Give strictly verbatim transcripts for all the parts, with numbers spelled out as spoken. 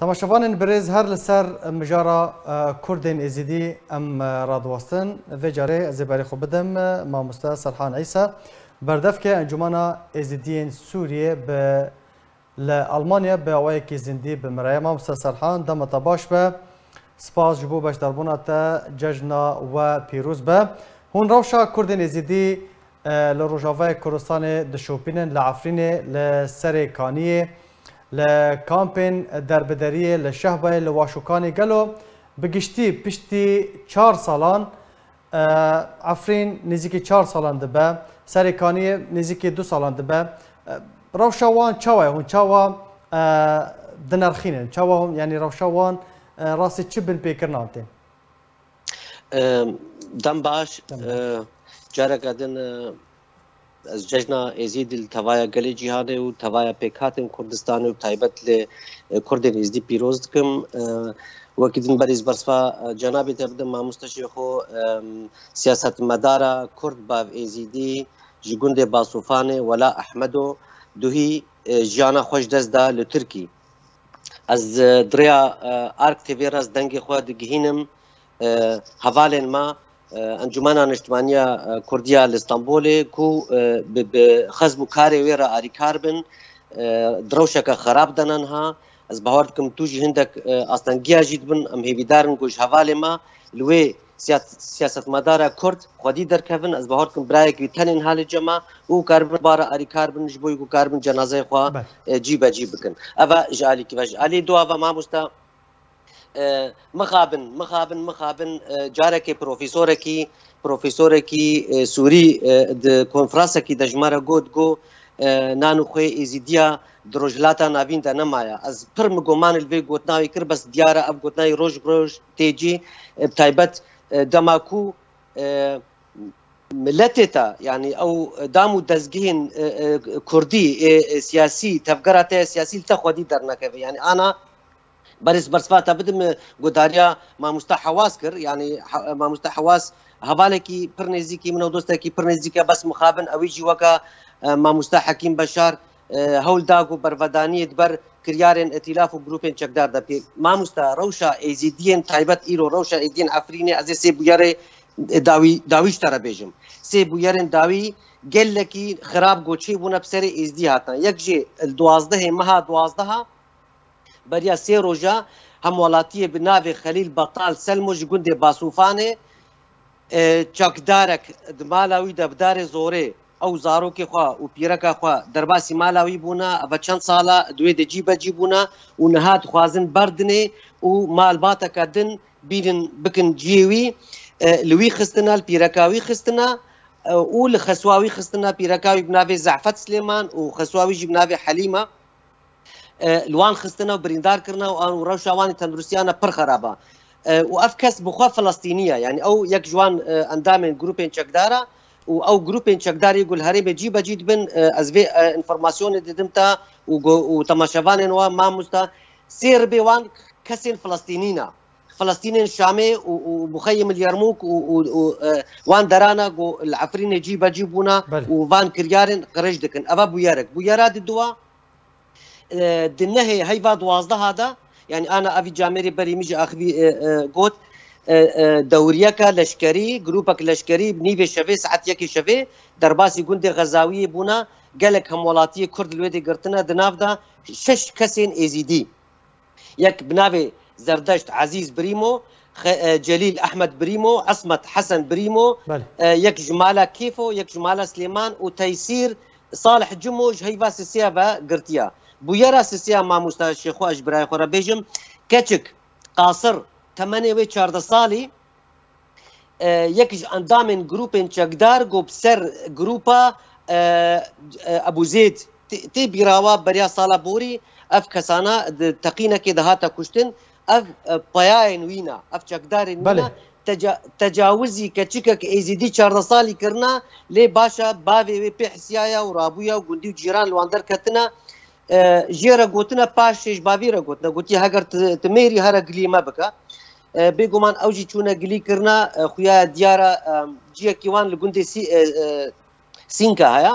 Temaşevanên birêz, her li ser mijara, e, Kurdên Êzidî em, e, radiwestin. Vê carê ez ê berê xwe bidim, e, mamoste Serhan Îsa. Berdevke Encûmena Êzidiyên Sûriyê bi, li Almanya bi awayekî zindî bi min re ye. Mamoste Serhan, dema te baş be. Spas ji bo beşdarbûna te cejna we pîroz be. Hûn rewşa Kurdên Êzidî e, li Rojavayê Kurdistanê dişopînin, li Efrînê, li Serê Kaniyê, li kampên derbideriyê, li Şehbayê, li Waşûkanê. Gelo bi giştî piştî çar salan, e, Efrîn nêzîkî çar salan dibe, Serê Kaniyê nêzîkî du salan dibe. E, rewşa wan çawa ye? Hûn çawa, e, dinerxînin? Çawa hûn, yanî rewşa wan, e, rastî çi binpêkirinan tên? Em, dem baş. Dem baş. E, careke din, e, ez cejna Êzîdî li tevaya gelê cîhanê û tevaya pêkhatên Kurdistanê û taybet li, e, Kurdên Êzîdî pîroz dikim. E, wekî din berîz bersiva, e, cenabê te bidim, mamoste Şêxo, em, siyasetmedara Kurd bav Êzîdî ji gundê Basûfanê, Wela Ehmedo, duhî, e, jiyana xwe ji dest da li Tirkî. Ez, e, di rêya, e, Ark T V re ez dengê xwe digihînim, e, hevalên me, e, Encûmena Niştimaniya, e, Kurdiya li Stenbolê ku, e, bi, bi xezm û karê wê re arîkar bin, e, di rewşeke xerab de ne niha. Ez bawer dikim tu jî hindek, e, astengiya jî dibin. Em hêvîdar in ku ji hevalê me li wê siyas-, siyasetmedara Kurd xwedî derkevin. Ez bawer dikim birayekî wî tenê niha li cem e û karibin bare arîkar bin ji bo ku karibin cenazeyê xwe, Belê. e, cî be cî bikin. Ev e ji alîkî ve. Ji alî dua ve mamoste, e, mixabin, mixabin, mixabin, e, carekê profesorekî, profesorekî, e, Sûrî, e, di konferansekî de ji me re got, got, e, nan û xwê Êzîdiya di Rojhilata Navîn de nemaye. Ez pir min goman li vê gotina wî kir, bes diyar e ev gotina wî roj bi roj tê cî, e, bi taybet, e, dema ku, e, miletê te, yanî ew dam û dezgehên, e, e, kurdî, e, e, siyasî, tevgera te ya siyasî li te xwedî dernekeve. Yanî ana berêz bersiva te bidim, e, gudariya mamoste Hewas kir. Yanî he-, mamoste Hewas hevalekî pir nêzîkî min û dostekî pir nêzîk e, bes mixabin ewî jî weke, e, mamoste Hekîm Beşar, e, hewl da ku bervedaniyê di ber kiryarên îtîlaf û grûpên çekdar de pê. Mamoste, rewşa Êzîdiyên taybet îro, rewşa Êzîdiyên Efrînê, ez ê sê bûyerê dawî, dawî ji te re bêjim. Sê bûyerên dawî gelekî xirab goçê bûne bi serê Êzdî hatine. Yek jê li duwazdehê meha duwazdeha, beriya sê roja, hemwelatiyê bi navê Xelîl Betal Selmo ji gundê Basûfanê, e, çakdarek di mala wî de bi darê zorê ew zarokê xwe û pîreka xwe derbasî mala wî bûne, eve çend sala di wê de cî be cî bûne û niha dixwazin berdinê û malbateke din bînin bikin cihê wî, e, li wî xistine, li pîreka wî xistine, e, û li xeswa wî xistine, pîreka wî bi navê Zehfet Silêman û xeswa wî jî bi navê Helîm e. E, li wan xistine û birîndar kirine û an û rewşa wan ê tenduristiyan e pir xerab e. E, û ev kes bi xwe Filistînî ye, yanî ew yek ji wan, e, endamên grûpên çekdar e û ew grûpên çekdar yê ku li herêmê cî be cî dibin, e, ez vê, e, înformasyonê didim te û go-, û temaşevanên we, mamoste, sê ribê wan kesên Filistînî ne. Filistînên Şamê û, û Muxeyim el Yermûk û, û, û, e, wan derana ku li Efrînê cî be cî bûna Belê. û van kiryarên qirêj dikin. Eva bûyerek. Bûyera diduwa, e, di nehê heyva duwazdeha de, yanî ana evî camêrê berî min jî axivî, e, e, got, e, e, dewriyeke leşkerî, grûpek leşkerî nîvê şevê, saet yekê şevê derbasî gundê Xezawiyê bûna, gelek hemwelatiyê Kurd li wê de girtine, di nav de şeş kesên Êzîdî. Yek bi navê Zerdeşt Ezîz Birîmo, Xe-, e, Celîl Ehmed Birîmo, Esmet Hesen Birîmo, Belê. e, yek ji mala Kêfo, yek ji mala Silêman û Teysîr Salih Cimo ji heyva sisiya ve girtiya. Bûyera sisiya mamoste Şêxo, ez ji birayê xwe re bêjim, keçik, qasir, temenê wê çardeh salî, e, yek ji endamên grûpên çekdar ku bi ser grûpa, e, e, Ebû Zêd tê, tê bîra we beriya sala borî, ev kesana di teqînekê de hate kuştin. Ev, e, peyayên wî ne, ev çekdarên wî Belê. ne. Teca-, tecawizî keçikek êzîdî çardeh salî kirina, lê baş e bavê wê pê hisiyaye û rabûye û gundî û cîran li wan derketine. E, jê re gotine, paşê ji bavê re gotine, gotiye, heger tu, tu mêrî here gilî me bike. E, bêguman ew jî çûne gilî kirine, e, xuya diyar e, e, ciyekî wan li gundê Sî-, e, e, Sînka heye.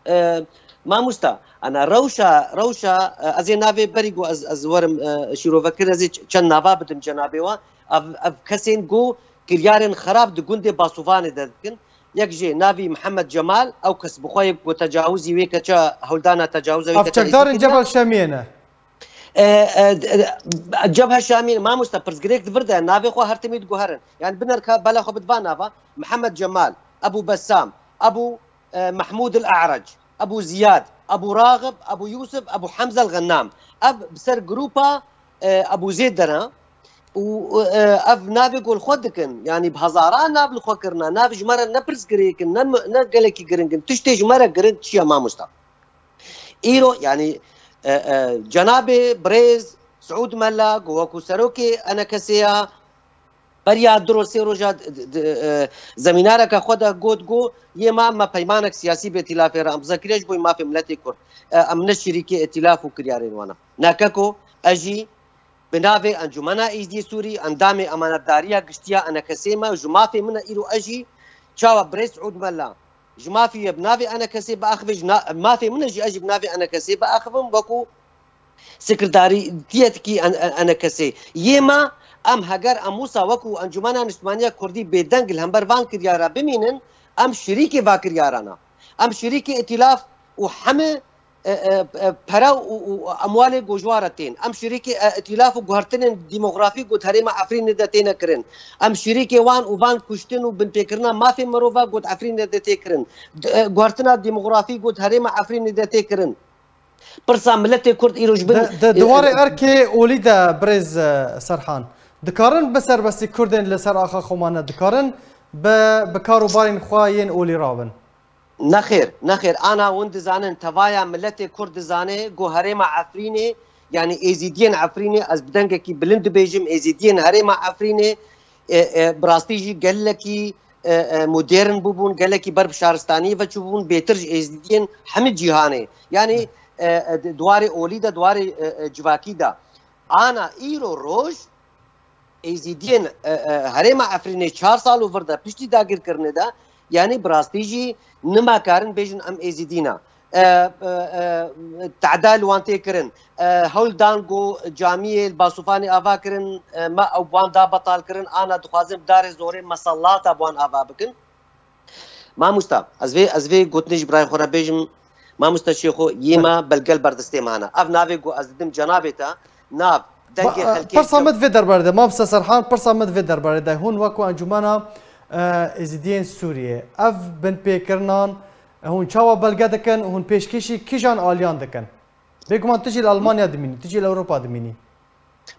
E, Mamosta, ana rewşa, rewşa, e, ez ê navê berî ku ez, ez werim, e, şîrovekir, ez ê ç-, çend nava bidim cenabê we. Ev, ev kesên ku kiryarên xerab di gundê Basûvanê de dikin. Yek jê navî Mihemed Cemal, ew kes bi xwe yê ku tecawizî wê keça hewldana tecawiza wê Ev keça çekdarên êzî kiriye. Cebel Şemiyê ne. E, e, e, Cebhe Şamiyê, mamosta, pirsgirêk di vir de, navê xwe her timî diguherin. Yani binerka bela xwe bi diva nava, Mihemed Cemal, Ebû Bessam, Ebû, e, Mehmûd el A'rec, Ebû Ziyad, Ebû Raxib, Ebû Yûsif, Ebû Hemze el Xennam. Ev bi ser grupa, e, Ebû Zêd de ne. Û, e, ev navê ku li xwe dikin. Yani bi hezaran nav li xwe kirina. Nav ji me re ne pirsgirêk in, ne, ne gelekî giring in. Tiştê ji me re giring çi ye mamosta? Îro, yani, e, e, cenabê birêz Siûd Mela, ku wekû serokê E N K S'ê ya, beriya du roj, sê roja d-, d-, e, zemînareke xwe de got, got, yê ma me peymanek siyasî bi îtîlafê re imza kiriye ji bo mafê miletê Kurd. E, em ne şirîkê îtîlaf û kiryarên wan e. Nakeko, ez jî bi navê Encûmena Êzdiyê Sûrî, endamê emanetdariya giştiya E N K S'ê me, ji mafê min e îro ez jî çawa birêz Siûd Mela, ji mafî ye bi navê E N K S'ê biaxivin, ji na-, mafê min e jî ez jî bi navê E N K S'ê biaxivim, wekû sekretarîtiyekî en-, en-, E N K S'ê. Yê me, em heger em wisa wekû Encûmena Niştimaniya Kurdî bêdeng li hember van kiryara bimînin, em şirîkê va kiryara ne. Em şirîkê îtîlaf û hemî, e, e, e, pere û, û emwalê ku ji wan re tên. Em şirîkê, e, îtîlaf û guhertinên demografî ku di herêma Efrînê de têne kirin. Em şirîkê wan û van kuştin û binpêkirina mafê mirova ku di Efrînê de tê kirin. D-, e, guhertina demografî ku di herêma Efrînê de tê kirin. Pirsa miletê Kurd îro ji bin, Di, di, e, di warê erkê olî de birêz, e, Serhan, dikarin bi serbestî Kurdên li ser axa xwe mane, dikarin bi, bi kar û barên xwe yên olî rabin? Nexêr, nexêr. Ana hûn dizanin, tevaya miletê Kurd dizane ku herêma Efrînê, yani Êzîdiyên Efrînê, ez bi dengekî bilind dibêjim, Êzîdiyên herêma Efrînê, e, e, bi rastî jî gelekî, e, e, modern bûbûn, gelekî ber bi şaristaniyê ve çûbûn, bêtir ji Êzîdiyên hemî cîhanê. Yani, e, e, di, di warê olî de, di warê, e, e, civakî de. Ana îro roj, Êzîdiyên, e, e, herêma Efrînê çar sal û vir de piştî dagirkirinê de, yanî bi rastî jî nima karin bêjin em Êzîdî ne. E, e, e, teda li wan tê kirin. E, hewl dan ku camiyê li Basûfanê ava kirin, e, me ew bi wan da betal kirin, ana dixwazin bi darê zorê mesellata bi wan ava bikin. Mamosta, ez vê, ez vê gotinê ji birayê xwe re bêjim. Mamosta Şêxo, yê me belge li ber destê me hene. Ev navê ku ez didim cenabê te, nav, dengê Ba-, xelkê pirsa min di vê derbarê de, Mamosta Serhan, pirsa min di vê derbarê de. Hûn wekû Encûmena, e, Êzidiyên Sûriyê, ev binpêkirinan, e, hûn çawa belge dikin? Hûn pêşkêşî kîjan aliyan dikin? Bêguman tu jî li Almanya dimînî, tu jî li Ewropa dimînî.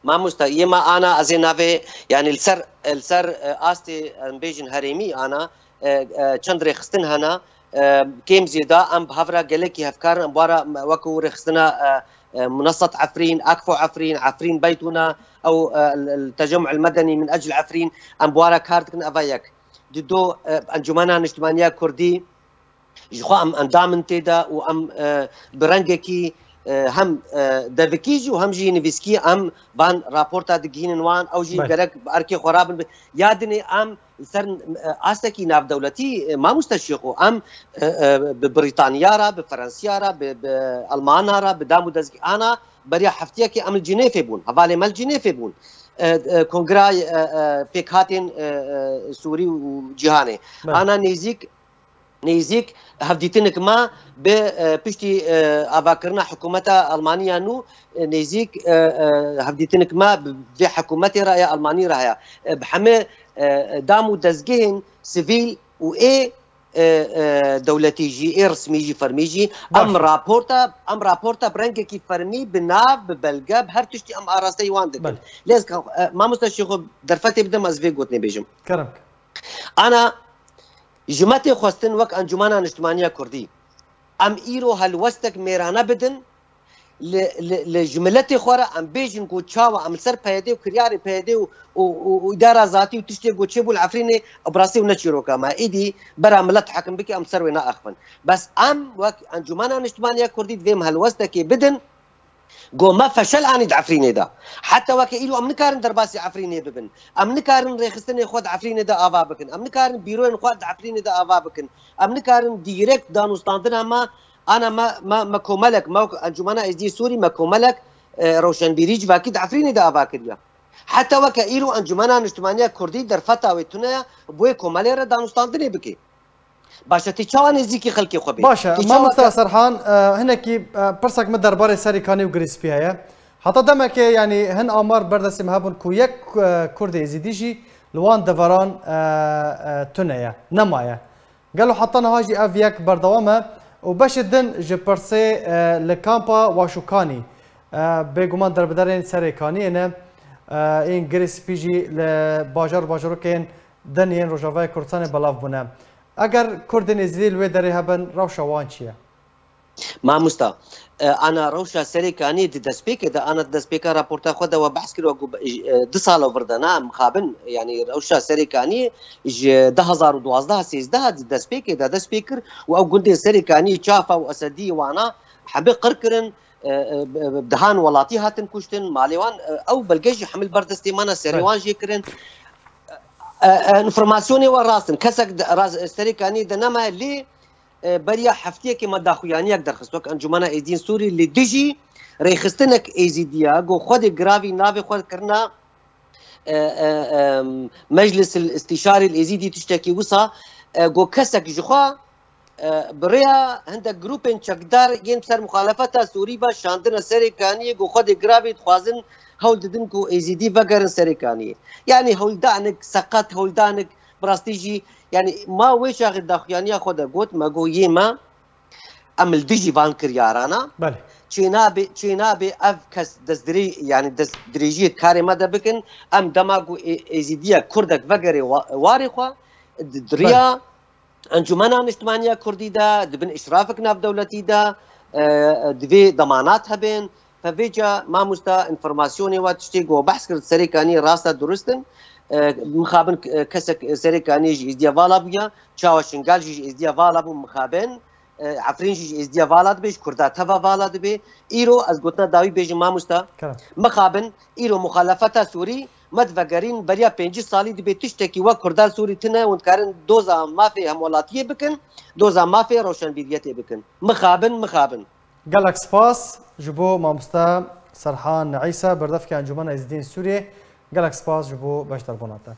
Mamosta, yê me ana, ez ê navê, yani li ser, li ser, e, astê, em bêjin herêmî ana, e, e, çend rêxistin hene, e, kêm zêda em bi hev re gelekî hevkar in, em wara wekû rêxistina, e, e, Munasat Efrîn, Akfo Efrîn, Efrîn Beytûna, ew, e, el, el Tecemmu'el Medeni min Ecl Efrîn, em bi wara kar dikin, eva yek. Dido, e, Encûmena Niştimaniya Kurdî, Ji xwe em endam in tê de û em, e, bi rengekî, e, hem, e, devikî jî û hem jî nivîskî em van raporta digihînin wan, ew jî Belê. gerek bi erkê xwe rabin. Ya dinê em li ser, e, astekî navdewletî, e, mamoste Şêxo, em, e, e, bi Brîtanya re, bi Ferensiya re, bi, bi Almana re, bi dam û dezgehana beriya heftiyekê em li Cinêfê bûn. Hevalê me li Cinêfê bûn. E, e, Kongra, e, e, Pêkhatên, e, e, Sûrî û Cîhanê. Belê. Ana nêzîk Nêzîk hevdîtinik me bi, e, piştî, e, avakirina hikûmeta Almaniya nû, e, nêzîk, e, e, hevdîtinik me bi vê hikûmetê re ya Almanî re heye. E, bi hemê, e, dam û dezgehên sivîl û ê, e, e, dewletî jî, ê resmî jî, fermî jî, Baş. em raporta, em raporta bi rengekî fermî, bi nav, bi belge, bi her tiştî em arasteyî wan dikin. Belê. Lê ez, e, mamoste Şêxo, derfetê bidim, ez vê gotinê bêjim. Kerem ke. Ana, Ji me tê xwestin wek Encûmena Niştimaniya Kurdî. Em îro helwestek mêrane bidin, li, li, li ji miletê xwe re em bêjin ku çawa em li ser P Y D û kiryarê P Y D û, û, û, û îdara zatî û tiştê ku çêbû li Efrînê, bi rastî ew ne çîroka me. Îdî bera milet hekim bike, em ser wê naexivin. Bes em wek Encûmena Niştimaniya Kurdî divê em helwestekê bidin, Go me feşel anî di Efrînê de. Heta weke îro em nikarin derbasî Efrînê bibin. Em nikarin rêxistinê xwe di Efrînê de ava bikin. Em nikarin bîroyên xwe di Efrînê de ava bikin. Em nikarin dîrekt danûstandina me Ana me, me, me komelek, me wek Encûmena Êzidî Sûrî, me komelek, e, rewşenbîrî civakî di Efrînê de ava kiriye. Heta weke îro Encûmena Niştimaniya Kurdî derfeta wê tune ye, bi wê komelê re danûstandinê bike. Baş e, tê çawa nêzîkî xelkê xwe bê? Baş e, Tê çawa Mamosta ke- Serhan, e, hinekî, e, pirsek min derbarê Serê Kanî û Girê Spî heye. Heta demekê, yanî hin amar berdestê me hebûn ku yek, e, Kurdê Êzidî jî li wan deveran, e, e, tune ye, nemaye. Gelo heta niha jî ev yek berdewam e û beşê din ji pirsê, e, li kampa Waşûkanî, e, bêguman derbiderên Serê Kaniyê ne, e, ên Girê Spî jî li bajar û bajarokên din yên Rojavayê Kurdistanê belav bûne. Eger Kurdên Êzidî li wê derê hebin, rewşa wan çi ye? Mamosta, e, ana rewşa Serê Kaniyê di destpêkê de, ana di destpêka raporta xwe de we behs kir, we got, e, du sala vir de, na, mixabin, yanî rewşa Serê Kaniyê ji du hazar û duwazdeh sêzdeh di destpêkê de dest pê kir û ew gundên Serê Kaniyê, Çafa û Esedî, Wana hemî qir kirin, e, e, bi, bi dehan welatî hatin kuştin, malê wan, e, ew belge jî hemî li ber destê me ne, serê Belê. wan jê kirin. E, e, înformasyonê we rast in. Kesek di, rast, Serê Kaniyê de nemaye, lê, e, beriya heftiyekê me daxuyaniyek derxist wek Encûmena Êzidîyên Sûrî li dijî rêxistinek Êzîdiya, got Xwedê giravî navê xwe kirina, e, e, e, Meclis el Îstîşarî el Êzîdî, tiştekî wisa, e, got kesek ji xwe, e, bi rêya hindek grûpên çekdar yên ser muxalefeta Sûrî ve şandine Serê Kaniyê, got Xwedê giravî dixwazin, hewl didin ku Êzîdî vegerin Serê Kaniyê. Yanî hewldanik, seqet hewldanik, bi rastî jî, yanî ma wê çaxê daxuyaniya xwe de got, me got yê me, em li dijî van kiryarana. Belê. Çênabê, çênabê ev kes destdirê-, yanî destdirêjiyê karê me de bikin. Em dema ku Ê-, Êzîdiya Kurdek vegerê wa-, warê xwe, di, di Belê. riya Encûmena Niştimaniya Kurdî de, di bin îşrafek navdewletî de, e, divê demanat hebin. Pevêca mamosta, înformasyonê we, tiştê ku behs kir Serê Kaniyê rast e, durust in. E, mixabin, e, kesek Serê Kaniyê ji Êzdiya vala bûye, çawa Şingal jî ji Êzdiya vala bû, mixabin. E, Efrîn jî ji Êzdiya vala dibe, ji Kurda teva vala dibe. Îro ez gotina dawî bêjim mamosta. Kerem. Mixabin, îro muxalefeta Sûrî, me divegerîn, beriya pêncî salî dibe tiştekî wek Kurda Sûrî tune, hûn dikarin doza mafê hemwelatiyê bikin, doza mafê rewşenbîriyetê bikin. Mixabin, mixabin. Gelek spas ji bo mamoste Serhan Îsa, berdevkê Encûmena Êzidîyên Sûriyê. Gelek spas ji bo beşdarbûna te.